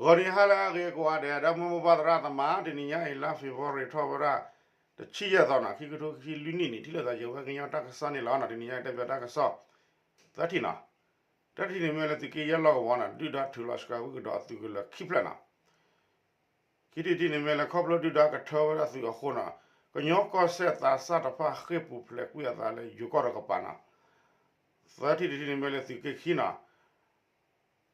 ဂီၤနံၤဟါလၢအဂ့ၤကိးဂၤဒဲး ဒီပုၢ်ဝဲၢ်သရၣ်သမါ, တနံၤညါအံၤ လါ February ထီၣ်ဝဲဒၣ် တဆံယဲၢ်သီနီၤ ခံကထိခံဆံလွံၢ်နံၣ်န့ၣ် ထံၣ်လိာ်သးယဝဲကညီတၢ်ကစီၣ်န့ၣ်လီၤ. တနံၤညါတၢ်ပၢတၢ်ကစီၣ် သၢထံၣ်နီၤ. တၢထံၣ်န့ၣ်မ့ၢ်လၢသုးက့ယဲၢ်လီၢ်ကဝီၤနီၤ ဒုၣ်ဒါထုးလီၤစှၤဝံၣ်ကဒီးအသုးကလၢၤခံဖျၢၣ်နီၤ. ခံထံၣ်တထံၣ်န့ၣ်မ့ၢ်လၢခီဖျိဒုၣ်ဒါကထၢဝဲဒၣ်သုးအဃိနီၤ ကညီကီၢ်စဲၣ်သးစၢ်တဖၣ်ဃ့ၢ်ပူၤဖျဲးကွံာ်အသးလၢယိၤကီၢ်တကပၤနီၤ. သၢထံၣ်တထံၣ်န့ၣ်မ့ၢ်လၢသုးက့ခံနီၤ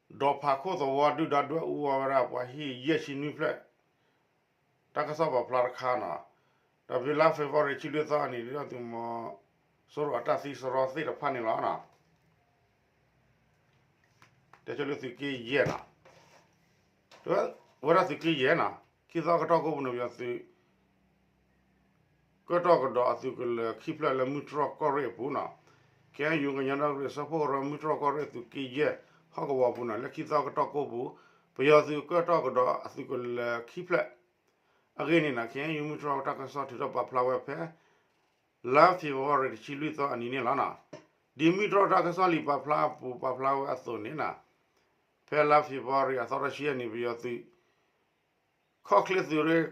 ဒီးဖးခိၣ်သဝီဒုၣ်ဒါဒွဲၣ်အူအီၤဝဲဒၣ်ပှၤဟံၣ်ယဲၢ်ဆံနွံဖျၢၣ် တၢ်ကစီၣ်ပာ်ဖျါတခါနီၤ. ဒီးဖဲလါ February တဆံလွံၢ်သီအနံၤ ဒုၣ်ဒါသုးမီၤစိရိၤအတၢ်သံစရီသ့ၣ်တဖၣ်န့ၣ်လီၤ. တဲဆိလၢသုးက့ယဲၢ်နီၤ, ဝဲဒၣ်သုးက့ယဲၢ်နီၤ ခံသီကတီၢ်ကိးပူၤန့ၣ် ပယီၤသုး ကၢၣ်တီၢ်ကဒီးအသုးကလၢၤခံဖျၢၣ်လၢမုၢ်တြီၢ်ကီၢ်ရ့ၣ်အပူၤနီၤ. ခ့ၣ်အဲၣ်ယူၣ် ကညီဒီကလုာ်စၢဖှိၣ်ကရၢ မုၢ်တြီၢ်ကီၢ်ရ့ၣ်သုးက့ယဲၢ်ဟီၣ်ကဝီၤပူၤနီၤ လၢခံသီကတီၢ်ကိးပူၤ ပယီၤသုးကၢၣ်တီၢ်ကဒီးအသုးကလၢၤခံဖျၢၣ် အဂ့ၢ်န့ၣ်နီၤ ခ့ၣ်အဲၣ်ယူၣ် မုၢ်တြီၢ်တၢ်ကစီၣ်ထုးထီၣ်ပာ်ဖျါဝဲဖဲ လါ February တဆံလွံၢ်သီအနံၤန့ၣ်လီၤနီၤ. ဒ်မုၢ်တြီၢ်တၢ်ကစီၣ်လံာ်ပာ်ဖျါအပူၤပာ်ဖျါဝဲအသိးန့ၣ်နီၤ ဖဲလါ February အသီတဆံအနံၤ ပယီၤသုး ခီၣ်ချ့သုးရ့ၣ်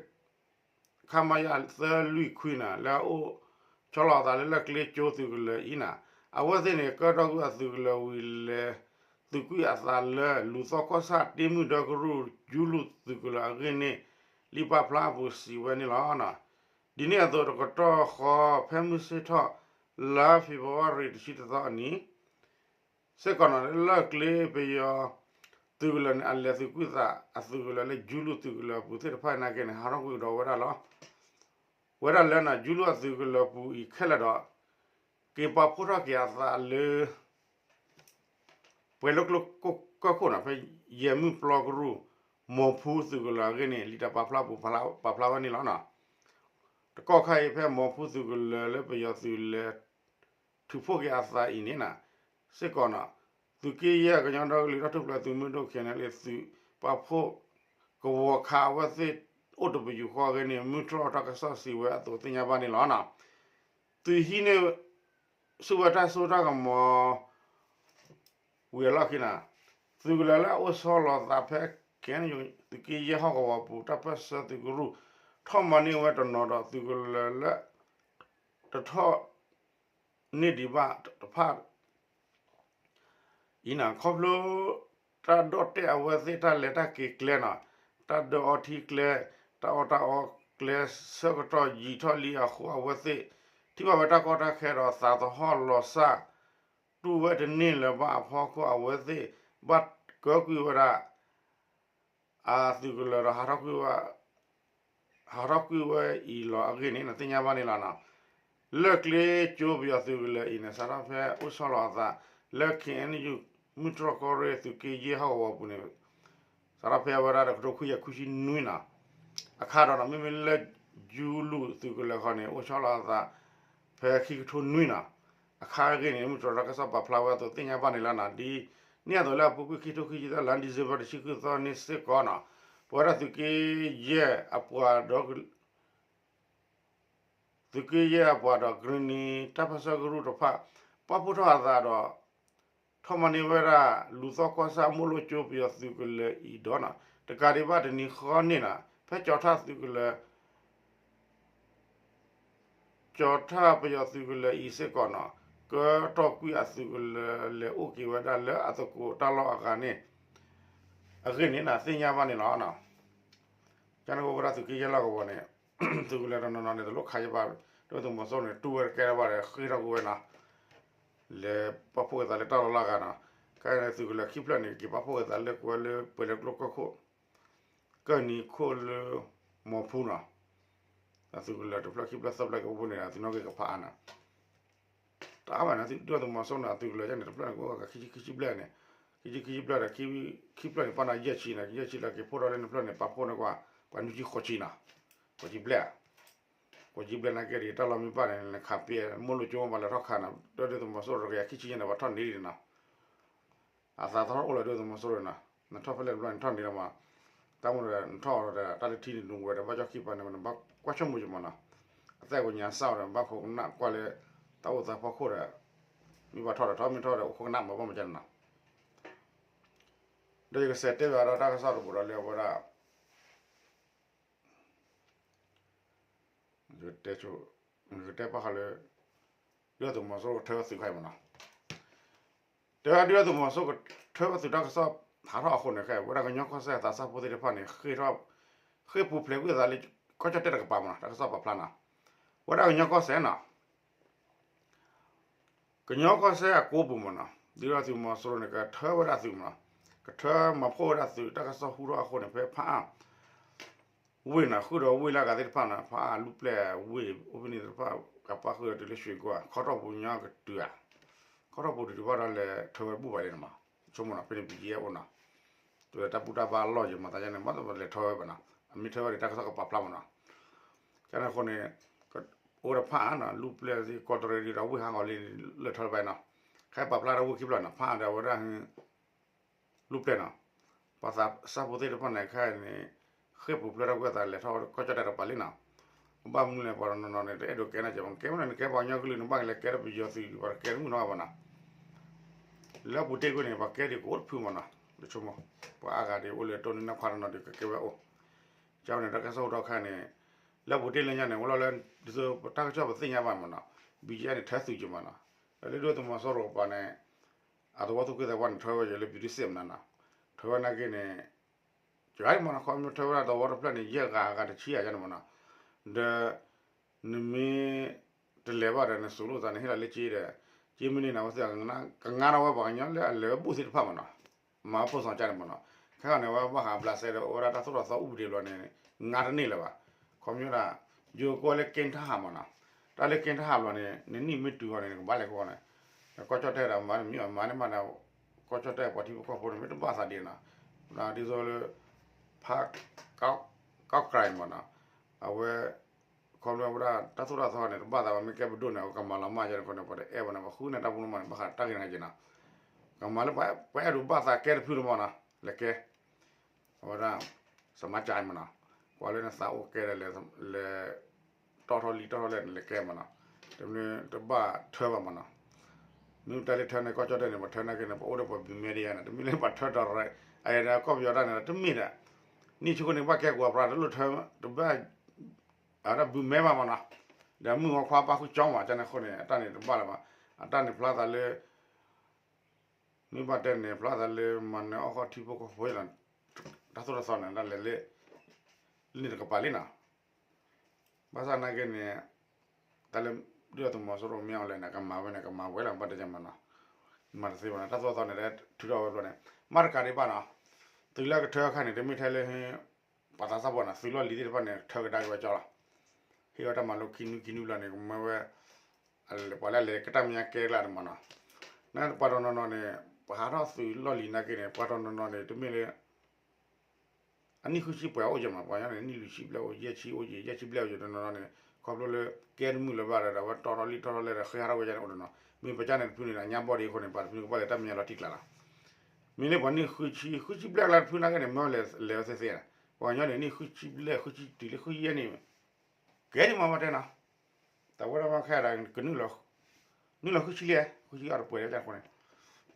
ခမရ သၢလွံၢ်ခွံနီၤ လၢအအိၣ်ဆီလီၤအသးလၢလၢၢ်ကျ့ကၠိသုးကလၢၤအံၤနီၤ အဝဲသ့ၣ်န့ၣ် ကၢၣ်တီၢ်ကွံာ်အသုးကလၢၤဝံၤလဲၤ သုးကွံာ်အသးလၢ လူၤသီကီၢ်ဆၣ် တ့မုၢ်ဒၢကရူၢ် ယူလူၢ်သုးကလၢၤအဂ့ၢ်န့ၣ် လံာ်ပာ်ဖျါအပူၤစံးဝဲန့ၣ်လီၤ. ဒ်န့ၣ်အသိးတကတီၢ်ဃီ ဖဲမုၢ်ဆ့ၣ်ထီၣ် လါ February တဆံတသီအနံၤ စ့ၢ်ကီးနီၤ လၢလၢၢ်ကျ့ပယီၤသုးကလၢၤန့ၣ် အလဲၤသုးကွံာ်သးအသုးကလၢၤလၢယူလူၢ်သုးကလၢၤအပူၤသ့ၣ်တဖၣ်နာ်က့န့ၣ် ဟးထီၣ်ကွံာ်ကဒီးဝဲဒၣ်လီၤ. ဝဲဒၣ်လၢနီၤ ယူလူၢ်အသုးကလၢၤပူၤအံၤခဲလၢာ်ဒီး က့ၤပာ်ဖှိၣ်ထီၣ်က့ၤအသးလၢ ပှဲၤလၢကျိကီၢ်ခိၣ်နီၤ ဖဲယဲၢ်မုၢ်ပျီကရူၢ် မီၤဖူသုးကလၢၤအဂ့ၢ်န့ၣ် လံာ်တၢ်ပာ်ဖျါပူၤပာ်ဖျါဝဲန့ၣ်လီၤနီၤ. တကီၢ်ခါအံၤဖဲမီၤဖူသုးကလၢၤလၢပယီၤသုးလဲၤ ထုးဖှိၣ်က့ၤအသးအံၤန့ၣ်နီၤ စ့ၢ်ကီးနီၤ သုးက့ယဲၢ်ကညီဒီကလုာ်တၢ်ထူၣ်ဖျဲးသုးမုၢ်ဒိၣ် ခ့ၣ်အဲၣ်ယူၣ် သုးပာ်ဖှိၣ်ကဝီၤခးအဝဲသ့ၣ်အိၣ်တပယူာ်ဃီအဂ့ၢ်န့ၣ် မုၢ်တြီၢ်တၢ်ကစီၣ်စံးဝဲအသိးသ့ၣ်ညါဘၣ်န့ၣ်လီၤနီၤ. သုးဟံးန့ၢ် ဆူၣ်ဝဲတၢ်စိတၢ်ကမီၤ ဝံၤအလီၢ်ခံနီၤ သုးကလၢၤလၢအအိၣ်ဆီလီၤသးဖဲ ခ့ၣ်အဲၣ်ယူၣ် သုးက့ယဲၢ်ဟီၣ်ကဝီၤပူၤ တၢ်ပၢၢ်ဆၢသုးကရူၢ် ထီၣ်မၤန့ၢ်ဝဲတနီၤဒီးသုးကလၢၤလၢ တထီၣ်န့ၢ်ဒံးဘၣ်တဖၣ် အံၤနီၤ ခီဖျိ တၢ်ဒီၣ်တဲာ်အဝဲသ့ၣ်တၢ်လဲၤတၢ်က့ၤကျဲနီၤ တၢ်ဒၢအီထံကျဲ တၢ်အီၣ်တၢ်အီကျဲ ဆၢကတီၢ်ယံာ်ထီၣ်လံအဃိ အဝဲသ့ၣ် ထံၣ်ဘၣ်ဝဲတၢ်ကီတၢ်ခဲဒီးသးသဟီၣ်လီၤစၢ် တူၢ်ဝဲတန့ၢ်လၢၤဘၣ်အဖီခိၣ် အဝဲသ့ၣ် ဘၣ်ကၢကွံာ်ဝဲဒၣ် အသုးကလၢၤဒီး ဟးထီၣ်ကွံာ်ဝဲအံၤလီၤအဂ့ၢ်န့ၣ် သ့ၣ်ညါဘၣ်န့ၣ်လီၤနီၤ. လၢၢ်ကျ့ကၠိပယီၤသုးကလၢၤအံၤန့ၣ် စးထီၣ်ဖဲအိၣ်ဆီလီၤအသး လၢ ခ့ၣ်အဲၣ်ယူၣ် မုၢ်တြီၢ်ကီၢ်ရ့ၣ်သုးက့ယဲၢ်ဟီၣ်ကဝီၤပူၤန့ၣ် စးထီၣ်ဖဲဝဲဒၣ်တကထိခွံကယၤခွံဆံနွံနီၤ အခါဒီးနီၤ မ့မ့ၢ်လၢယူလူၢ်သုးကလၢၤခီန့ၣ် အိၣ်ဆီလီၤအသး ဖဲခံကထိနွံနီၤ အခါအဂ့ၢ်န့ၣ် မုၢ်တြီၢ်တၢ်ကစီၣ်ပာ်ဖျါဝဲအသိးသ့ၣ်ညါဘၣ်န့ၣ်လီၤနီၤ. ဒ်န့ၣ်အသိးလၢအပူၤကွံာ်ခံကထိခံဆံသၢ လါ December တဆံဃုသီန့ၣ်စ့ၢ်ကီးနီၤ ပဝဲဒၣ်သုးက့ယဲၢ်အပှၤဒီး သုးက့ယဲၢ်အပှၤဒီး ကရံၣ်နံၤတၢ်ပၢၢ်ဆၢကရူၢ်တဖၣ် ပာ်ဖှိၣ်ထီၣ်အသးဒီး ထီၣ်မၤန့ၢ်ဝဲဒၣ် လူၤသီကီၢ်ဆၣ်မိၢ်လိၣ်ကၠိပယီၤသုးကလၢၤအံၤဒီးနီၤ တကးဒံးဘၣ်တနံၤဃီန့ၣ်နီၤ ဖဲကၠီၤထၣ်သုးကလၢၤ ကၠီၤထၣ်ပယီၤသုးကလၢၤအံၤစ့ၢ်ကီးနီၤ ကၢၣ်တီၢ်ကွံာ်အသုးကလၢၤလဲၤအိၣ်က့ၤဝဲဒၣ်လၢအသကိးတၢ်လီၢ်အဂၤန့ၣ် အဂ့ၢ်န့ၣ်နီၤ သ့ၣ်ညါဘၣ်န့ၣ်လီၤ. ကန့ၣ်ဝဲဒၣ်သုးက့ယဲၢ်လီၢ်ကဝီၤန့ၣ် သုးကလၢၤတနီၤနီၤန့ၣ် တလိၣ်ခးယဘၣ် ဒုၣ်ဒါသုးမီၤစိရိၤန့ၣ် တူၢ်ဝဲတကဲထီၣ်ဘၣ်ဒီး ဃ့ထီၣ်ကွံာ်ဝဲနီၤ လဲၤပာ်ဖှိၣ်က့ၤသးလၢတၢ်လီၢ်လၢအဂၤနီၤ ကန့ၣ်သုးကလၢၤခံဖျၢၣ်န့ၣ် က့ၤပာ်ဖှိၣ်က့ၤသးလၢကွဲလၢပှဲၤလၢကျိကီၢ်ခိၣ် ကၢၢ်နံၤခိၣ်လၢ မီၤဖူနီၤ သုးကလၢၤတဖျၢၣ်ခံဖျၢၣ်သၢဖျၢၣ်ကအိၣ်ဖှိၣ်န့ၣ် သုးနီၣ်ဂံၢ်ကဖးအါနီၤ တၢ်ဘၣ်န့ၣ် ဒုၣ်ဒါသုးမီၤစိရိၤန့ၣ် အသုးကလၢၤန့ၣ် တဖျၢၣ်န့ၣ် ကအိၣ်ခံဆံခံဆံဘျဲၣ်န့ၣ် ခံဆံခံဆံဘျဲၣ်ဒီး ခံဖျၢၣ်န့ၣ် ပာ်နီၤယဲၢ်ဆံန့ၣ် ယဲၢ်ဆံလၢက့ၤဖှိၣ်ထီၣ်လၢနဖျၢၣ်န့ၣ် ပာ်ဖှိၣ်န့ၢ်ကွၢ် ပှၤနွံဆံဃိးဆံနီၤ ဃိးဆံဘျဲၣ် ဃိးဆံဘျဲၣ်နာ်က့ဒီး တၢ်လီၢ်မ့ၢ်ဘၣ်န့ၣ် နခးပ့ၤမိၢ်လိၣ်ကၠိမးလၢထီၣ်ခးနီၤ ဒုၣ်ဒါသုးမီၤစိရိၤတကယၤခံဆံညါန့ၣ် ပှၤထီၣ်န့ၢ်ဒံးနီၤ အသးသဟီၣ်အိၣ်လၢဒုၣ်ဒါသုးမီၤစိရိၤနီၤ နထီၣ်ဖဲလဲၣ်တဘျီန့ၣ်ထီၣ်န့ၢ်လီၤမး တၢ်မ့ၢ်ဒီးနထီၣ်ဒီးတၢ်တထံၣ်န့ၣ် နဝဲဒီးဘၣ်ကၠီခံပၤန့ၣ် နဘၣ်ကွၢ်ဆိကမိၣ်က့ၤမးနီၤ အသးကညးစၢ်အီၤဒီး ဘၣ်ခိးကနၣ်ကွၢ်လၢ တၢ်အိၣ်သးဖီခိၣ်ဒီး မ့ၢ်ဘၣ်ထီၣ်ဒီးထီၣ် မ့ၢ်ထီၣ်ဒီးအိၣ်ခိးကနၣ်မး ဘၣ်မၤကဲန့ၣ်နီၤ ဒီးယကစးတဲဘၣ်ဒီးတၢ်ကစီၣ်တဘိဒီးလၢအဝဲဒၣ် ယကတဲဘၣ်ဃးလၢ ဒုၣ်ဒါသုးမီၤစိရိၤကထၢသုးခါအံၤမ့ၢ်နီၤ, တဲဝဲဒၣ်ဒုၣ်ဒါသုးမီၤစိရိၤကထၢသုးတၢ်ကစီၣ်ဟးထီၣ်အဃိန့ၣ် ခဲအံၤ ဝဲဒၣ်ကညီကီၢ်စဲၣ်အသးစၢ်ဖိသ့ၣ်တဖၣ်န့ၣ် ဃ့ၢ်ထီၣ် ဃ့ၢ်ပူၤဖျဲးကွံာ်အသးလၢ ကီၢ်ကၠီၣ်တဲၣ်တကပၤမ့ၢ်နီၤ တၢ်ကစီၣ်ပာ်ဖျါနီၤ, ဝဲဒၣ်ကညီကီၢ်စဲၣ်နီၤ ကညီကီၢ်စဲၣ်အကိးပူၤမ့ၢ်နီၤ ဒုၣ်ဒါသုးမီၤစိရိၤန့ၣ် ကထၢဝဲဒၣ်သုးမ့ၢ်နီၤ, ကထၢမၤဖှိၣ်ဝဲဒၣ်သုးတၢ်ကစီၣ်ဟူထီၣ်အဃိန့ၣ် ဖဲဖးအါ ဝ့ၢ်နီၤ ဃုာ်ဒီးဝ့ၢ်လၢအဂၤသ့ၣ်တဖၣ်နီၤ ဖးအါလူၢ်ပျဲၢ်ဝ့ၢ် အိၣ်ဖဲန့ၣ်သ့ၣ်တဖၣ် ကပာ်ဃုာ်ဒီးတုၤလၢရွှ့ၣ်ကိ ခီထီၣ်ပူၤညီကတုၤဧါ, ခီထီၣ်ပူၤတုၤတဖၣ်ဒီးလဲၤထၢဝဲဘူၣ်ဘၣ်လံန့ၣ်မး, ဆိကမိၣ်နီၤ ဖဲန့ၣ် ဘံၣ်ကၠံအိၣ်နီၤ, တုၤလၢတၢ်ဘူၣ်တၢ်ဘါလီၢ်ယမၤသးယါန့ၣ် မ့ၢ်တလဲၤထၢဝဲဘၣ်နီၤ, အမ့ၢ်ထၢဝဲန့ၣ်တၢ်ကစီၣ်ကပာ်ဖျါမ့ၢ်နီၤ, ကန့ၣ်အဃိန့ၣ် အိၣ်ဒီးဖးအါနီၤ လူၢ်ပျဲၢ်သ့ၣ် ကီးတရံးဒီးဝ့ၢ်ဟးဂီၤလံ လဲၤထၢဝဲဘၣ်နီၤ, ခဲပာ်ဖျါဒီးဝ့ၢ်ခံဖျၢၣ်နီၤ ဖးအါဒီးဝဲဒၣ် လူၢ်ပျဲၢ်နီၤ, ပှၤသးစၢ်ဖိသ့ၣ်တဖၣ်န့ၣ် ခဲအံၤန့ၣ် ဃ့ၢ်ပူၤဖျဲးထီၣ်ကွံာ်အသးလဲၤထီၣ်ကီၢ်ကၠီၣ်တဲၣ်တကပၤလံနီၤ, ဘၣ်မနုၤလဲၣ် ပှၤတနီၤနီၤန့ၣ် တအဲၣ်ဒိးကဲနီၤ ကဲမ့ၢ်န့ၣ် နကဲပှၤကညီကလုာ်န့ၣ် ဘၣ်ကလဲၤကဲထီၣ်ပယီၤသုး ပှၤတကဲတမုၢ်နီၤဘၣ်နီၤ, လၢအပူၤတ့ၢ်ကွံာ်န့ၣ် ပှၤကဲဒံးကအိၣ်တဖုမ့ၢ်နီၤ, ပဆိကမိၣ် ပှၤအါဂၤဒံးအိၣ်လၢတိၢ်နံၤနါခွါတနီၤဒံးကကဲဝဲအိၣ်, ကန့ၣ် တၢ်ကစီၣ်ဟူထီၣ်ခါန့ၣ် လၢအပူၤတ့ၢ်လၢညါန့ၣ် ဝဲလီၤလၢ ဒ်သိးပတၢ်ကစီၣ်ပသ့ၣ်ညါဘၣ်မ့ၢ်နီၤ, ဘံၣ်ကၠံန့ၣ် ထၢသုးက့ၤမ့ၢ်နီၤ, လၢဒုၣ်ဒါသုးမီၤစိရိၤကပၤန့ၣ် အသဝီသူၣ်က့သးပှၢ်န့ၣ် ထၢဝဲယဲလၢ ဘံၣ်ဒုစ့ၣ်မ့ၢ်နီၤ, ထၢဝဲနာ်က့န့ၣ် ကဂၤမ့ၢ်နီၤ ခီဖျိထၢဝဲဒၣ်သဝီတဖျၢၣ်န့ၣ် ယဲၢ်ဂၤအဂၤတဆံဂၤယါန့ၣ်မ့ၢ်နီၤ, ဒီး နမ့ၢ်တလဲၤဘၣ်ဒီး နစိာ်လိာ်သးန့ၣ် ဟ့ၣ်လီၤလၢက့ဒီး က့မ့ၢ်န့ၣ် အဝဲသ့ၣ် ကငါထီၣ်ဝဲပှၤကညီလၢအလဲၤဝဲဘူၣ်သ့ၣ်တဖၣ်မ့ၢ်နီၤ, မၤဖိစီၤကၠါန့ၣ်မ့ၢ်နီၤ, ခဲခါန့ၣ် အဝဲဘၣ်ဃးဘျးစဲဒီး အိၣ်ဝဲဒၣ်တၢ်သိၣ်တၢ်သီအိၣ်ဘှံးဒံးဘျီန့ၣ် ငါတန့ၢ်လၢၤဘၣ်, ခီဖျိဒၣ် ယိၤကိးလၢက့ထါဟးမ့ၢ်နီၤ, တၢ်လၢက့ထါဟးဘျီန့ၣ် နနံၣ်မ့ၢ်တုၤအီၤန့ၣ် နကဘၣ်လဲၤကီန့ၣ်, ကီၢ်ကၠီၣ်တဲၣ်ဒီးမၤတမံၤအီၤ မၤန့ၢ်မးဒီး ကီၢ်ကၠီၣ်တဲၣ်ပှၤထံဖိကီၢ်ဖိန့ၣ် မ့ၢ်တဘၣ်သးဒံးနီၤ, ဒ်သိးလၢ ဖး ကီၢ်ကြၢ်မ့ၢ်နီၤ, အဝဲ ခီဖျိဝဲဒၣ်တၢ်သိၣ်တၢ်သီန့ၣ် တဘၣ်သးဘၣ် မ့ၢ်ကဲပဒိၣ်န့ၣ် အဝဲကမၤလီၤမၢ်ယါန့ၣ်အဃိန့ၣ် ပှၤတအဲၣ်ဘၣ်န့ၣ် ပှၤဃုန့ၢ်တၢ်ပူၤန့ၣ်မ့ၢ်န့ၣ် ဘၣ်ဃးတၢ်ဂ့ၢ်န့ၣ်က့နီၤ, ကမၤလၢပှၤအဲၣ်ဒိးဘၣ်သးကဲတဖုန့ၣ်မ့ၢ်နီၤ လဲၤကဲ အဝဲဒၣ် စမါကၠါမ့ၢ်နီၤ, ကွၢ်လၢနသးအိၣ်ကဲဒီးလဲၤ လဲၤ တီၢ်ထီၣ်လံတီၢ်ထီၣ်လဲၣ်န့ၣ် လဲၤကဲမ့ၢ်နီၤ, တမ့ၢ်တဘၣ်ထၢဘၣ်မ့ၢ်နီၤ, မ့ၢ်တၢ်လၢထၢန့ၣ် ကီၢ်ကၠီၣ်တဲၣ်န့ၣ် ပှၤထၢနာ်က့န့ၣ် ပှၤအိၣ်ဒီးပှၤဘုးမဲဒ်ယါန့ၣ် တမ့ၢ်လၢပှၤထၢဒီးရဲၣ် အအံၤဒီးကီၢ်ပယီၤတၢ်န့ၣ် တမ့ၢ်ဒီး နံၣ်ဆူၣ်ခိၣ်န့ၣ် ဘၣ်ကဲကွၢ်ပြးတလိၣ်ထၢ တဘၣ် အဝဲဒၣ်ဘုးမဲဘၣ်မ့ၢ်နီၤ, ဒီးမုၢ်ဂီၤခွါပၣ်ဃုကၠီမး ကန့ၣ်အဃိန့ၣ် အတၢ်န့ၣ်တဘၣ်လၢၤဘၣ်, အတၢ်န့ၣ်ဖျါသးလၢ မ့ၢ်ဘၣ်တဲန့ၣ် ဖျါသးလၢမၤနၢၤအီၣ်ဃီထံဖိကီၢ်ဖိလီၤ, တၢ်သိၣ်တၢ်သီန့ၣ် တၢ်လဲၤလၢ လၢန့ၣ်တကပၤလံနီၤ, ဘၣ်ဆၣ်နာ်က့န့ၣ် တၢ်လၢ ဒုၣ်ဒါသုးမီၤစိရိၤမ့ၢ်အီၤလဲၣ်န့ၣ် ကမၤဝဲန့ၣ် ကမၤဝဲလီၤ ဘၣ်တဲယမ့ၢ်နီၤ, မၤတသ့ဘၣ်နီၤ တၢ်သိၣ်တၢ်သီန့ၣ် ထုးထီၣ်ဝဲဘျီန့ၣ် မၤတကးဒံးဘၣ်နီၤ, သုးလၢကထၢအခါန့ၣ် တမ့ၢ်ထဲလၢ ပှၤသးစၢ်ဖိနီၤ သုးလီၢ်လံၤသ့ၣ်တဖၣ်န့ၣ် ထၢကဒါက့ၤဝဲကၠီလီၤ, ဟ့ၣ်ဝဲတၢ်မၤလိခံနွံခံနွံဘျီန့ၣ် ကမၢဝဲ ပှၤလၢအလဲၤကတၢ်မဲာ်ညါကဲကျါန့ၣ်မ့ၢ်နီၤ, နပှၤတနီၤနီၤန့ၣ် ပှၤဟးထီၣ်သုးလီၢ်လံၤနာ်က့န့ၣ် ပှၤတနီၤနီၤန့ၣ် တမ့ၢ်လၢ အနံၣ်ဃုဆံပှဲၤအိၣ်က့ၤမး ပှၤကညီန့ၣ် နံၣ်လွံၢ်ဆံဘျဲၣ်အိၣ် ယဲၢ်ဆံအိၣ်က့ၤ ယဲၢ်ဆံဘျဲၣ်အိၣ်က့ၤ တနီၤနီၤန့ၣ် ခီဖျိလၢ ကဲတမုာ်လၢၤဘၣ်ဒီး အဝဲတီၢ်ထီၣ်လံတီၢ်ထီၣ်လဲၣ်ဒီး ဃ့ဟးထီၣ်ဝဲယါန့ၣ်အိၣ်တနီၤ, မ့ၢ်ပကၢ်န့ၣ်တဖုန့ၣ် အညါဘီၣ်ဒံးအဃိန့ၣ် ပှၤတဖုန့ၣ် ကဘၣ်လဲၤတၢ်မဲာ်ညါလီၤတံၢ်ကျါလီၤ, မ့ၢ်လၢပှၤနံၣ်ဃုဆံ ဃုဆံဘျဲၣ်ကျါတဖုနာ်က့န့ၣ် မ့ၢ်လဲၤလဲၤဝဲသ့သ့, ပှၤကညီန့ၣ် နံၣ်ဃုဆံဘျဲၣ် ဃုဆံတုၤလၢဃုဆံယဲၢ်န့ၣ် ကဲဒံးမးမ့ၢ်တဲနီၤ, တၢ်ဝဲဒၣ်မ့ၢ်ခဲဒၣ်ကနုာ်လီၤ နုာ်လီၤဃုဆံလံ ဃုဆံအီၤတပှဲၤလၢတၢ်ဃိန့ၣ်,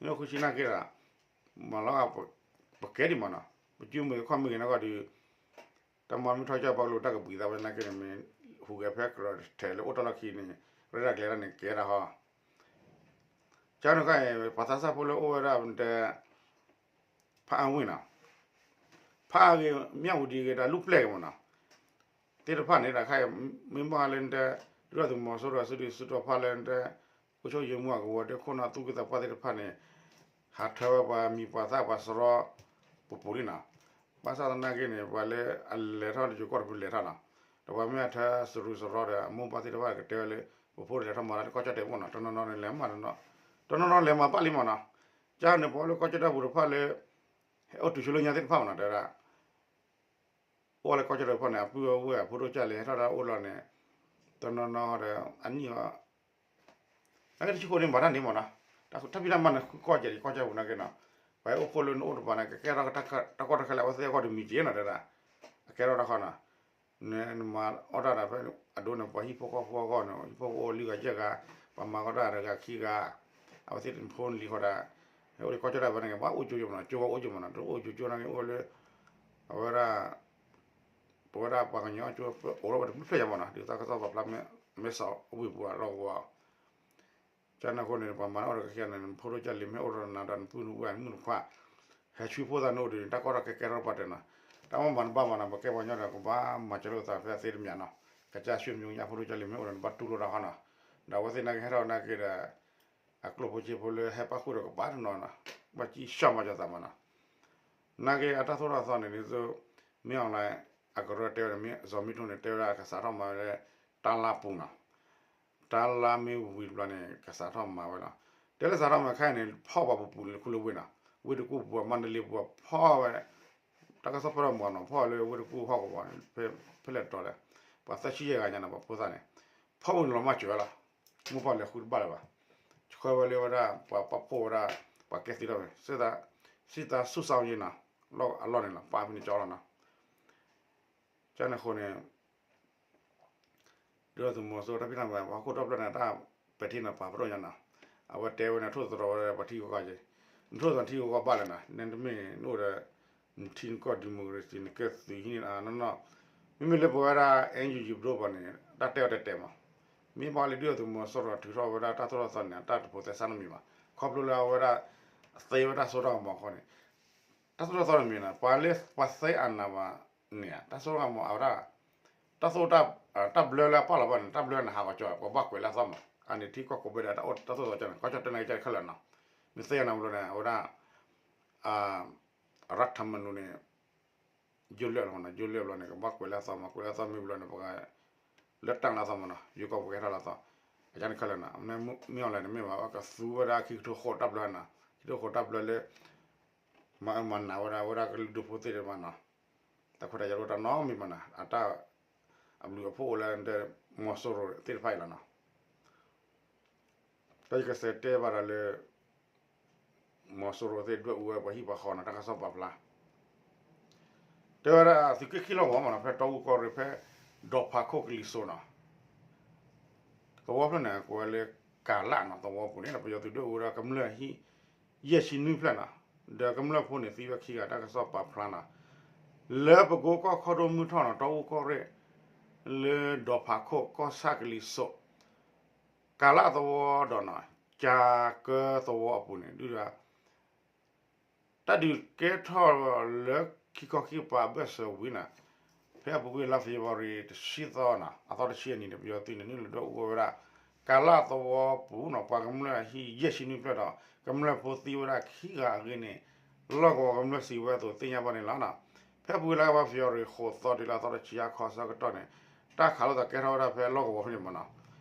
နုာ်လီၤဃုဆံနာ်က့ဒီး မၤလီၤ ပကဲဒံးမးနီၤ, ပကၠိမုၢ်ခီၣ်မုၢ်ဂ့ၤနီၢ်ဂီၢ်ဒီး တၢ်မၤမုၢ်ထီၣ်ကၢ်ပှၤကလူးတၢ်ကဘှံးသးဝဲနာ်က့န့ၣ် မ့ၢ်ဟူးဂဲၤဖဲကရၢထဲးလၢအိၣ်တၢ်လီၢ်ခံန့ၣ် ရဲၣ်ဒၣ်ကျဲၤဒၣ်န့ၣ် ကဲဒၣ်ဟီ ကန့ၣ်ခါအံၤ ပှၤသးစၢ်ဖိလၢအိၣ်ဝဲဒၣ်တဲ ဖးအါဝ့ၢ်နီၤ, ဖးအါဂ့ၤ မၠၣ်ဝတံၤဂ့ၤ ဒီးလူၢ်ပျဲၢ်ဂ့ၤမးနီၤ, သ့ၣ်တဖၣ်န့ၣ် တၢ်ခါအံၤ မ့ၢ်ဘၣ်လၢနတဲ ဒုၣ်ဒါသုးမီၤစိရိၤ စုဒုၣ်စုတီၤဖၣ်လၢနတဲ အိၣ်ဆိၣ်ယိာ်မူအကဝီၤဒ့ခိၣ်နီၣ်သူၣ်က့သးပှၢ်သ့ၣ်တဖၣ်န့ၣ် ဟးထၢဝဲပှၤမံၤပှၤသၣ်ပှၤစရီ ပူၤပူၤလံနီၤ, ဘၣ်ဆၣ်သနာ်က့န့ၣ် ပှၤလၢအလဲၤထီၣ်တယိၤကီၢ်တဖုလဲၤထီၣ်နီၤ, ဒီးပှၤမ့ၢ်အထၢစရူးစရီဒီး အမိၢ်ပၢ်သ့ၣ်တဖၣ်ကတဲဝဲလၢ ပဖိတလဲၤထီၣ်မၤတၢ်လၢကီၢ်ကၠီၣ်တဲၣ်ပူၤနီၤ, တနီၤနီၤန့ၣ်လဲၤမးနီၤ, တနီၤနီၤလဲၤမၤဘၣ်လံမးနီၤ, ကန့ၣ်ပှၤလၢကီၢ်ကၠီၣ်တဲၣ်ပူၤတဖၣ်လၢ ဟဲအိၣ်တုၤဆိလၢညါသ့ၣ်တဖၣ်မးနီၤ တဲဝဲဒၣ် အိၣ်လၢကီၢ်ကၠီၣ်တဲၣ်တဖၣ်န့ၣ် အပုၢ်အဝဲၢ်အဖိဒိၣ်ကၢ်လဲၤဟဲထီၣ်ဒၣ်အိၣ်လီၤန့ၣ် တနီၤနီၤဒီး အနံၣ်အီၤ နာ်က့တဆံဃိန့ၣ် ဘၣ်တၢ်န့ၣ်မးနီၤ, တၢ်ဖံးတၢ်မၤန့ၣ် ဃုကီၢ်ကဲးကီၢ်ကၠီၣ်ပူၤနာ်က့နီၤ, ပှၤအိၣ်ဖှိၣ်လၢနအိၣ်တပၤန့ၣ် ကကဲထီၣ်တၢ်ကီတၢ်ခဲလၢာ် အဝဲသ့ၣ်အဂီၢ်တမံၤက့ၤနီၤ တဲဒၣ်, အကဲထီၣ်တၢ်ဃီနီၤ, နမၤအီၣ်တၢ်ဒီးဖဲအဒိန့ၣ် ပှၤဟံၣ်ဖိဃီဖိအဂီၢ်န့ၣ် ဟံၣ်ဖိဃီဖိအိၣ်လွံၢ်ဂၤယဲၢ်ဂၤ, ပှၤမၤကီတၢ်တဂၤခံဂၤ, အဝဲသ့ၣ်တဖိနလံၤဃီဒီး မ့ၢ်အိၣ်လၢကီၢ်ကၠီၣ်တဲၣ်ဘၣ်န့ၣ်က့ၤ ဘၣ်အိၣ်ကၠိကၠိမနီၤ, ကၠိဘၣ်အိၣ်ကၠိမနီၤ, တအိၣ်ကၠိကၠိန့ၣ်က့ၤ အိၣ်လၢ အဝဲဒၣ် ပဝဲဒၣ်ပှၤကညီကၠိ အိၣ်ထီၣ်ဝဲတဘျုးဖျၢၣ်ညါမနီၤ, ဒ်တၢ်ကစီၣ်ပာ်ဖျါ မဲစီၣ်ဝ့ၢ်ပူၤအလီၢ်ကဝီၤ ကန့ၣ်အဃိန့ၣ် ပှၤမၤန့ၢ်အီၣ်ဒီးကဟ့ၣ်နၤန့ၣ် ဖိဒိၣ်ကၢ်လံၤ မ့ၢ်အိၣ်ဒီးနၤဒီးနပုၢ်နဝဲၢ်နမုၣ်နခွါ ဟဲဆူဖိသးနအိၣ်ဒီး တၢ်ကီတၢ်ခဲကဲထီၣ်ပှၤတဲာ်နီၤ, တၢ်မ့ၢ်မၤနဘၣ်မၤနီၤ, ပကဲပှၤကညီဒီးကဘၣ်မၤစၢၤလိာ်သးဖဲသ့တမံၤနီၤ, ကစၢ်ဆူမံၤညါ ဖိဒိၣ်ကၢ်လံၤ မ့ၢ်အိၣ်ဒီးနဘၣ်တူၢ်လိာ်တၢ်ဃီနီၤ, ဒီးအဝဲသ့ၣ်နာ်က့ဟဲထီၣ်နာ်က့ဒီး အကျိၣ်ဖိစ့ဖိလၢဟဲပၣ်ဃုာ်ဒီးကဘၣ်တနီၤနီၤ, ဘၣ်ကံၣ်ဆၣ်မၤကၠီၤသးမနီၤ, နာ်က့အတၢ်သိၣ်တၢ်သီန့ၣ် ဒ်သိး မ့ၢ်အီၣ်လဲၣ် အကရၢတဲဝဲန့ၣ် မ့ၢ်စီၤမံထိန့ၣ် တဲဝဲဒၣ်ကစးထီၣ်မၤဝဲလၢ တၢ်လါပူၤနီၤ တၢ်လါမ့ၢ်ဝံၤတဘျီန့ၣ် ကစးထီၣ်မၤဝဲလီၤ. တဲလၢစးထီၣ်မၤခဲအံၤန့ၣ် ဖီၣ်ပှၤပူၤပူၤလၢခူလၢဝ့ၢ်နီၤ, ဝ့ၢ်တကူၣ်ပူၤ မါတလ့ပူၤ ဖီၣ်ဝဲ တၢ်ကစီၣ်ပၢၢ်ထီၣ်မၤနီၤ, ဖီၣ်ဝဲလၢဝ့ၢ်တကူၣ်ဟီၣ်ကဝီၤန့ၣ် ဖဲလဲၣ်တီၤလဲၣ်, ပှၤသၢဆံယဲၢ်ဂၤညါနီၤ ပှၤဖိသၣ်န့ၣ် ဖီၣ်ဝဲန့ၣ်လီၤမၢ်စၢၤဝဲလီၤ, မိၢ်ပၢ်လဲၤဃုတဘၣ်လၢၤဘၣ်, ဆှၢဝဲလၢဝဲဒၣ် ပှၤပာ်ဖှိၣ်ဝဲဒၣ် ပှၤကဲသံထီၣ်ဝဲ စံးသးဆူၣ်စၢ်ယ့နီၤ, လီၢ်အလီၢ်န့ၣ်လီၤ ပာ်ဖဲန့ၣ်ကၠီလီၤနီၤ, ကန့ၣ်အဃိန့ၣ် ဒုၣ်ဒါသုးမီၤစိရိၤတၢ်ဖံးတၢ်မၤ ပှၤဟီၣ်ခိၣ်ဒီဖျၢၣ်န့ၣ် တၢ်ပဲာ်ထံနီၤဖးပဒိၣ်ညါနီၤ, အဝဲတဲဝဲန့ၣ် ထိၣ်သတြီၤဝဲဒၣ်ပှၤထံဂုၤကီၢ်ဂၤက့ၤ, နထိၣ်သတြီၤထံဂုၤကီၢ်ဂၤဘၣ်လဲၣ်နီၤ, နတမ့ၢ်နအိၣ်ဒီး နထံနကီၢ် democracy နကဲသုးဟံးန့ၢ်နီၢ်နီၢ်, မ့မ့ၢ်လၢပဝဲဒၣ် NUG ပဒိၣ်ပှၤန့ၣ် တၢ်တဲအီၤတဲာ်တဲာ်မး, မ့ၢ်ဘၣ်လၢဒုၣ်ဒါသုးမီၤစိရိၤထုးထီၣ်ဝဲဒၣ်တၢ်သိၣ်တၢ်သီန့ၣ် အတၢ်တဖိးသဲစးနီတမံၤဘၣ်, ခီဖျိလၢအဝဲဒၣ် သ့ဝဲတၢ်စိတၢ်ကမီၤအဃိန့ၣ် တၢ်သိၣ်တၢ်သီတမံၤနီၤ, ပှၤလၢပှၤသ့အနးဘၣ်န့ၣ် တၢ်စိတၢ်ကမီၤအဝဲဒၣ် တၢ်သိၣ် တၢ်ဘျၢလၢအပာ်လီၤဘၣ်န့ၣ် တၢ်ဘျၢနဟးဂီၤကၠီ ပှၤဘၣ်ကွဲးလၢအသီမး, အန့ၣ်ထံကီၢ်ကိးဘ့ၣ်ဒီး တၢ်သိၣ်တၢ်သီကၠီန့ၣ် ကီၢ်ကၠီၣ်တဲၣ်နာ်က့ ကဲခဲလၢာ်နီၤ, မ့ၢ်သ့အနးဘျီန့ၣ် အဝဲဒၣ် အရထမနူန့ၣ် ယိၣ်လၢာ်လီၤမးနီၤ, ယိၣ်လၢာ်ဘျီန့ၣ် ကဘၣ်ကွဲးလၢအသီမး, ကွဲးလၢအသီမ့ၢ်ဘျီန့ၣ် ပက လၢတၢ်လၢအသီမးနီၤ, ယိၤကီၢ်ပကဟဲထီၣ်လၢအသီ, အကန့ၣ်ခဲလၢာ်နီၤ, မ့ၢ်အီၤလဲၣ်န့ၣ်မ့ၢ်ဘၣ် ကသူဝဲဒၣ်ခံကထိဃိးတၢ်ဘျၢနီၤ, ခံကထိဃိးတၢ်ဘျၢလၢ မၤအၢမၤနးဝဲဒၣ် ဝဲဒၣ်ကလုာ်ဒူၣ်ဖိသ့ၣ်တဖၣ်နီၤ, တၢ်ခွဲးတၢ်ယာ်တအိၣ်တၢ်နီတမံၤဘၣ်နီၤ, အတၢ် အဘျုးအဖှိၣ်အိၣ်လၢ မီၤစိရိၤသ့ၣ်တဖၣ်အံၤလီၤနီၤ. တၢ်ယကစးတဲဘၣ်ဒီးလၢ မီၤစိရိၤသ့ၣ်ဒွဲၣ်အူဝဲပှၤဟံၣ်ပှၤဃီနီၤ, တၢ်ကစီၣ်ပာ်ဖျါ တဲဝဲဒၣ်သုးက့ခံလီၢ်ကဝီၤမးနီၤ, ဖဲတီအူကီၢ်ရ့ၣ် ဖဲဒီဖးခိၣ်ကလံၤစိးနီၤ, သဝီဖျၢၣ်န့ၣ် ကိးဝဲလၢကၤလၣ်နီၤ, သဝီပူၤန့ၣ် ပယီၤသုးဒွဲၣ်အူဝဲဒၣ်ကမျၢၢ်အဟံၣ် ယဲၢ်ဆံနွံဖျၢၣ်နီၤ, ဒီးကမျၢၢ်ဖိန့ၣ်သံဝဲခံဂၤ တၢ်ကစီၣ်ပာ်ဖျါနီၤ, လၢပကိကီၢ်ခီဒိၣ်မုၢ်ထီၣ်နီၤ, တီအူကီၢ်ရ့ၣ် လၢဒီဖးခိၣ်ကီၢ်ဆၣ်ကလံၤစိး ကၤလၣ်သဝီဒီးနီၤ, ကၤကၢသဝီအပူၤန့ၣ် ဒုၣ်ဒါ တၢ်ဒုးကဲထီၣ်လၢခံခီခံကပၤအဘၢၣ်စၢၤဝံၤနီၤ, ဖဲအပူၤကွံာ်လါဖ့ၤဘြူၤအါရံၤတဆံသီနီၤ, အသီတဆံအနံၤန့ၣ် ပယီၤသုးန့ၣ် နုာ်လီၤဒွဲၣ်အူဝဲဒၣ် ကၤလၣ်သဝီပူၤနီၤ, ပှၤကမျၢၢ်အဟံၣ်ယဲၢ်ဆံနွံဖျၢၣ်ဒီး ကမျၢၢ်ဖိသံဝဲဒၣ်ခံဂၤအဂ့ၢ်န့ၣ် လီၢ်ကဝီၤကမျၢၢ်စံးဝဲအသိးသ့ၣ်ညါဘၣ်န့ၣ်လီၤနီၤ. ဖဲအပူၤကွံာ်လါဖ့ၤဘြူၤအါရံၤဃိးသီတုၤလၢအသီတဆံအခီဆၢကတီၢ်န့ၣ် တၢ်ခးလိာ်သးကဲထီၣ်ဝဲဒၣ်ဖဲလီၢ်ကဝီၤဖဲန့ၣ်မးနီၤ.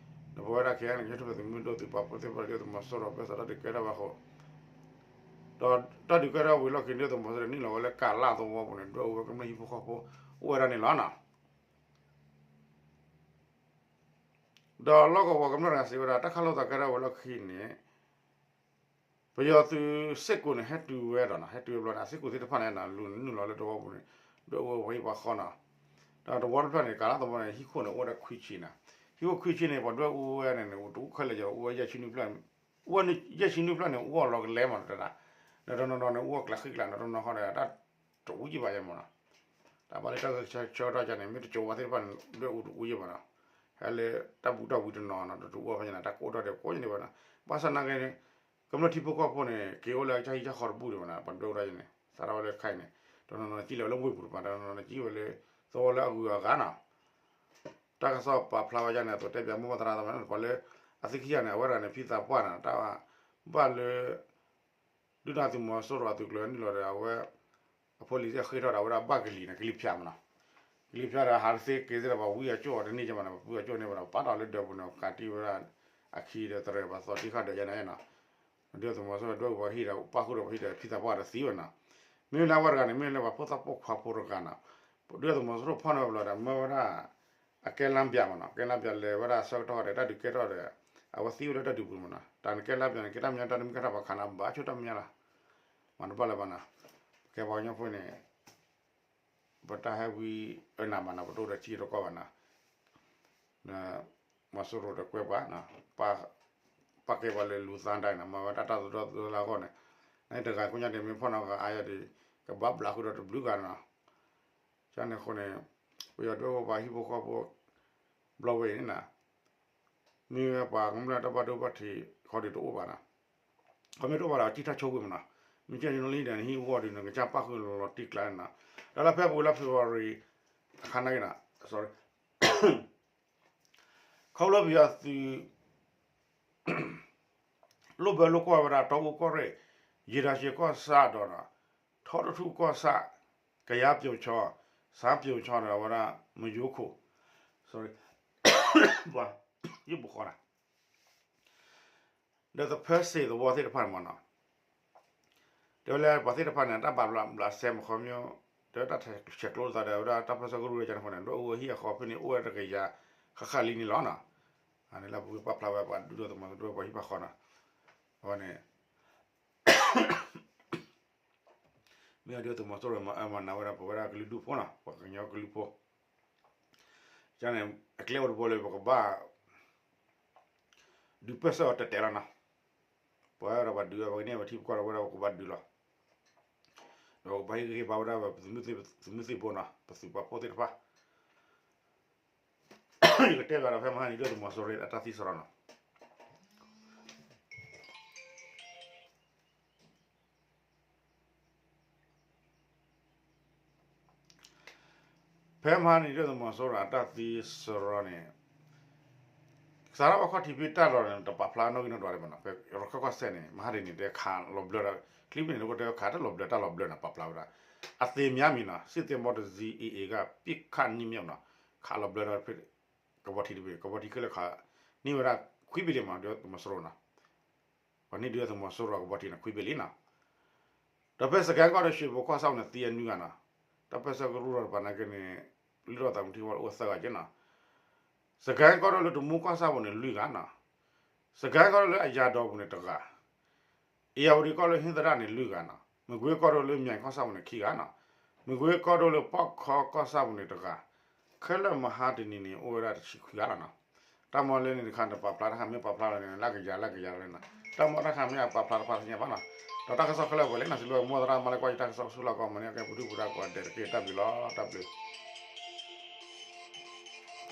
ဒီးပဝဲဒၣ်ခဲအံၤန့ၣ် ကညီတၢ်ထူၣ်ဖျဲးသုးမုၢ်ဒိၣ်သုးပာ်ဖှိၣ်သ့ၣ်တဖၣ်ဒီးသုးမီၤစိရိၤ ဘၢၣ်စၢၤတၢ်ဒုးကဲထီၣ်ဝဲအဃိ ဒီးတၢ်ဒုးကဲထီၣ်ဝံၤလီၢ်ခံန့ၣ် သုးမီၤစိရိၤန့ၣ် နုာ်လီၤဝဲလၢကၤလၣ်သဝီပူၤန့ၣ် ဒွဲၣ်အူဝဲကမျၢၢ်ဟံၣ်ဖိဃီဖိ အိၣ်ဝဲဒၣ်န့ၣ်လီၤနီၤ. ဒီးလီၢ်ကဝီၤကမျၢၢ်တဂၤစံးဝဲဒၣ် တၢ်ခးလိာ်သးကဲထီၣ်ဝံၤလီၢ်ခံန့ၣ် ပယီၤသုးစ့ၢ်ကီးန့ၣ် ဟဲတုၤဝဲဒီးနီၤ, ဟဲတုၤဝဲဘျီန့ၣ် အစ့ၢ်ကီးသ့ၣ်တဖၣ်န့ၣ် လူၤနုာ်လီၤလၢသဝီပူၤန့ၣ် ဒွဲၣ်အူဝဲပှၤဟံၣ်ပှၤဃီနီၤ. ဒီးသဝီတဖျၢၣ်န့ၣ် ကၤလၣ်သဝီန့ၣ် ဟံၣ်ခိၣ်န့ၣ် အိၣ်ဝဲဒၣ်ခွံဆံနီၤ. ဟံၣ်ခိၣ်ခွံဆံန့ၣ် ပှၤဒွဲၣ်အူဝဲန့ၣ်န့ၣ် တအူခဲလၢာ်ယီၤ အူဝဲယဲၢ်ဆံနွံဖျၢၣ်, အူဝဲယဲၢ်ဆံနွံဖျၢၣ်န့ၣ် အူအီၣ်လီၤကလဲမးတဒၣ်, ဒီးတနီၤနီၤန့ၣ် အူအီၣ်ကျးဃံကျး ဒီးတနီၤဃီဒီး တၢ်တအူယံာ်ဘၣ်ယဲမးနီၤ. တၢ်ဘၣ်လၢတၢ်ဂဲၤဆၢထၢၣ်ကန့ၣ် မ့ၢ်တကၠိဝဲသ့ၣ်တဖၣ်န့ၣ် ဒွဲၣ်အူတအူယံာ်ဘၣ်နီၤ. ဟဲလၢတၢ်ဘူးတၢ်ဝံတနီၤနီၤ တအူအီၣ်ဖဲန့ၣ် တၢ်ကအိၣ်ထီၣ်ဒီးကိးယံာ်န့ၣ်ဘၣ်နီၤ. ဘၣ်ဆၣ်နာ်က့န့ၣ် ကမျၢၢ်ထံဖိကီၢ်ဖိန့ၣ် က့ၤအိၣ်လၢကစၢ်ဟံၣ်ကစၢ်ဃီတဘူၣ်ဒံးဘၣ်နီၤ, ပှၤဒွဲၣ်အူဒၣ်ယဲန့ၣ် စးထီၣ်ဝဲလၢခဲအံၤန့ၣ် တနီၤနီၤကံၣ်လီၤဝဲလၢဝ့ၢ်ပူၤတပၤ တနီၤနီၤကံၣ်ဝဲလၢ သဝီလၢအဂုၤအဂၤနီၤ. တၢ်ကစီၣ်ပာ်ဖျါဝဲဒၣ်န့ၣ် အသိးတဲပၠးမိၢ်ပၢ်သရၣ်သမါန့ၣ် ပှၤလၢအသ့ၣ်ခံဂၤန့ၣ် အဝဲတဂၤန့ၣ် ဖံသးပှၢ်နီၤ တၢ်ဘၣ်လၢ ဒုၣ်ဒါသုးမီၤစိရိၤအသုးကျိၤနုာ်လီၤဒီး အဝဲ အဖိလံၤသ့ၣ်ဃ့ထီၣ်ဒီး အဝဲဒၣ်ဘၣ်ကလံၤန့ၣ် ကလံၤဖၠးမးနီၤ. ကလံၤဖၠးဒီး ဟးတသ့က့ၤသ့ဒီး ပှၤဝံအကၠိၣ်တန့ၢ်ကမးနီၤ, ပှၤဝံအကၠိၣ်န့ၣ်ဘၣ်ဒီး ပာ်ထီၣ်လၢဒၢးပူၤန့ၣ် ကးတံၢ်ဝဲဒၣ် အခံဒီးတရံးပှၤသီတံၢ်ဃာ်ဒီးယဲန့ၣ်နီၤ. ဒုၣ်ဒါသုးမီၤစိရိၤဒွဲၣ်အူပှၤဟံၣ်ဒီး ပၣ်ဃုာ်ဒီးပှၤဟံၣ်ဒီးဖံသးပှၢ်ဒီးသံဝဲနီၤ. မ့မ့ၢ်လၢအဝဲတဂၤန့ၣ် မ့ၢ်လၢပှၤဖိသၣ်ပိာ်ခွါဖိတဂၤနီၤ. ဒုၣ်ဒါသုးမီၤစိရိၤဖီၣ်န့ၢ်ဝဲဘျီဒီး မၢဝဲဒၣ် အကဲလါပၠးမးနီၤ, ကဲလါပၠးလဲၤဝဲဒၣ်ဆၢကတီၢ်ဒီး တၢ်ဒုးကဲထီၣ်ဒီး အဝဲသံဝဲလၢတၢ်ဒုးပူၤမးနီၤ. တၢ်န့ၣ်ကဲလါပၠးန့ၣ် ကဲတၢ်မညါတၢ်တမံၤကထီၣ်ပှၤခးနၤဘၣ်ဆိတၢ်မညါလီၤ. မၤတဘၣ်လၢၤဘၣ်နီၤ. ပကဲပှၤကညီဖိန့ၣ် ပတၢ်ဟဲဝံအၢနၤမးနီၤ, ပတအိၣ်ဒီးထံတကီၢ်ဘၣ်နီၤ. မီၤစိရိၤဒီးကွဲပှၤ ပာ်ကဲပှၤလၢလူၤသးဒၣ်နီၤ, မၤဝဲတၢ်တၢ်သဒၢသဒၢလၢအဂီၢ်န့ၣ်, နတဂၤကိးညါဒ်မ့ၢ်ဖီၣ်နီၤဂၤအါယၤဒီး ကဘၣ်ဘျးဃုာ်ဒီးတဘျုးဂၤနီၤ. န့ၣ်အဃိန့ၣ် ပယီၤဒွဲၣ်ဖိပှၤဟံၣ်ဖိဃီဖိ ဘျီဝဲအံၤန့ၣ်နီၤ မ့ၢ်ဝဲပှၤကမျၢၢ်တၢ်ဘၣ်ဒိဘၣ်ထံးဃီဒီးတအိၣ်ဘၣ်နီၤ. ခီမ့ၢ်တအိၣ်ဘၣ်ဒီး ကံၢ်ထီၣ်ဆိကွံာ်မးနီၤ. မ့ၢ်ကဲနလံဒီးနဟံၣ်ဂီၢ်ဒီး နကစၢ်ပၣ်ဃုာ်လီၤလီၤတံၢ်ကျါန့ၣ်နီၤ. ဒီးလၢဖဲပူၤလၢ February အခါန့ၣ်က့ၤနီၤ sorry ခီဖျိပယီၤသုး လိၣ်ဘၢလိၣ်ကွၢ်ဝဲဒၣ် တီအူကီၢ်ရ့ၣ်, ယံၤဒၤရှ့ကီၢ်ဆၣ်ဒီး ထီတထူၣ်ကီၢ်ဆၣ်, ကယၤပျိၤဆီ, စၣ်ပျိၤဆီဒီးအဝဲဒၣ် မယိခိၣ်, sorry ပှၤ ယဘိဃီနီၤ ဒီးသဖၢစ့ၣ်သဝီသ့ၣ်တဖၣ်န့ၣ်မးနီၤ. တဲဝဲလၢပှၤသ့ၣ်တဖၣ်န့ၣ် တၢ်ဘၣ်ဘျးဘျးစဲမခီမ့ၢ် တဲဝဲတၢ်ဆဲးကျိးလိာ်သးဒီးဝဲဒၣ်တၢ်ပၢဆှၢကရူၢ်ဝဲကန့ၣ်အဃိန့ၣ် ဒွဲၣ်အူအဟံၣ်အဃီဖဲန့ၣ် အိၣ်ဝဲတကယၤဃၣ်ဃၣ်လံန့ၣ်လီၤနီၤ. အန့ၣ်လၢပပာ်ဖျါဝဲပှၤဒုၣ်ဒိၣ်သုးမီၤစိရိၤပှၤဟံၣ်ပှၤဃီနီၤ. အဝဲန့ၣ် မ့ၢ်အဒုၣ်ဒိၣ်သုးမီၤစိရိၤမၤအၢမၤနးဝဲဒၣ် ပဝဲဒၣ်ကလုာ်ဒူၣ်ဖိနီၤ ပှၤကညီကလုာ်ဖိ န့ၣ် အကျဲအိၣ်တဘိလၢပကဘၣ် ဒုးပၢၢ်ဆၢအီၤတဲာ်တဲာ်လီၤနီၤ. ပှၤဝဲဒၣ်ပှၤဒုးဝဲ ပကန့ၢ်ပထံပကီၢ်ဒီးဝဲဒၣ်ပကဘၣ်ဒုးလီၤ. ဒီးပကဘၣ်ဟ့ၣ်ဂံၢ်ဟ့ၣ်ဘါဝဲဒၣ်ပသုးမုၢ်သံၣ်ဘိနီၤ ပသုးပာ်ဖှိၣ်သ့ၣ်တဖၣ် ယကတဲဘၣ်ဒီးဖဲမဟါန့ၣ် ဒုၣ်ဒိၣ်သုးမီၤစိရိၤအတၢ်သံစရီနီၤ. ဖဲမဟါန့ၣ် ဒုၣ်ဒိၣ်သုးမီၤစိရိၤအတၢ်သံစရီန့ၣ် စးထီၣ်ဘၣ်ခီၣ်ထံးဖဲတၢ်လီၢ်န့ၣ် တပာ်ဖျါနီၣ်ဂံၢ်နီၣ်ဒွးဒံးဘၣ်နီၤ. ဖဲရခၢၣ်ကီၢ်စဲၣ်န့ၣ် မဟါတနံၤတဲခးလီၤဘျၢဒီး ချံမ့ၢ်န့ၣ် တခါတၢ်လီၤဘျၢတၢ်လီၤဘျၢနီၤ ပာ်ဖျါဝဲဒၣ် အသေများမည်နီၤ စစ်သင်္ဘောတစ်စီး အေအေက ပစ်ခတ်နစ်မြုပ်နီၤ ခးလီၤဘျၢဒီး ကဘီထံတဘ့ၣ် ကဘီထံခဲလၢာ်ခး န့ၢ်ဝဲဒၣ်ခွံဘ့ၣ်လံမး ဒုၣ်ဒိၣ်သုးမီၤစိရိၤနီၤ. ပှၤန့ၢ်ဒုၣ်ဒိၣ်သုးမီၤစိရိၤကဘီထံန့ၣ် ခွံဘ့ၣ်လံနီၤ. ဒီးဖဲစကဲကီၢ်ဒီး ရွှေဘိုကီၢ်ဆၣ်ပူၤန့ၣ် သံအနွံဂၤနီၤ. တၢ်ပၢဆှၢကရူၢ်ဒီးတပၤနာ်က့န့ၣ် လုၢ်ထီၣ်သးမုၢ်ထံဝီအိၣ်သၢဂၤက့နီၤ. စကဲကီၢ်ဒိၣ်လၢတမူကီၢ်ဆၣ်ပူၤန့ၣ် လွံၢ်ဂၤနီၤ. စကဲကီၢ်ဒိၣ်လၢအယၤဒီးပူၤန့ၣ်တဂၤ အ့ၣ်ယၣ်ဝတံၣ်ကီၢ်လၢဟံၣ်သရၣ်န့ၣ် လွံၢ်ဂၤနီၤ. မကွ့ကီၢ်ဒိၣ်လၢမၠဲၣ်ကီၢ်ဆၣ်ပူၤန့ၣ် ခံဂၤနီၤ. မကွ့ကီၢ်ဒိၣ်လၢပီၣ်ခီကီၢ်ဆၣ်ပူၤန့ၣ်တဂၤ. ခဲလၢာ်မဟါတနံၤန့ၣ် အိၣ်ဝဲဒၣ်တဆံခွံဂၤလီၤနီၤ. တၢ်မၤလၢန့ၣ်တခါန့ၣ် ပာ်ဖျါတခါမ့ၢ်ပာ်ဖျါလီၤန့ၣ် လၢကယၤလၢကယၤလီၤနီၤ. တၢ်မၤတၢ်ခါမ့ၢ်အပာ်ဖျါတဖၣ်တသ့ၣ်ညါဘၣ်နီၤ. ဒီးတၢ်ကစီၣ်ခဲလၢာ်ဝဲလံနီၤ စံးဘျုးမိၢ်သရၣ်မၤလၢကွၢ်ယတၢ်ကစီၣ်ဆူလီၢ်ကီၢ်မၤန့ၢ်ကဲပဒုၣ်ပဒါကိးဂၤဒဲးတက့ၢ် တၢ်ဘျုးလီၤ တၢ်ဘျုး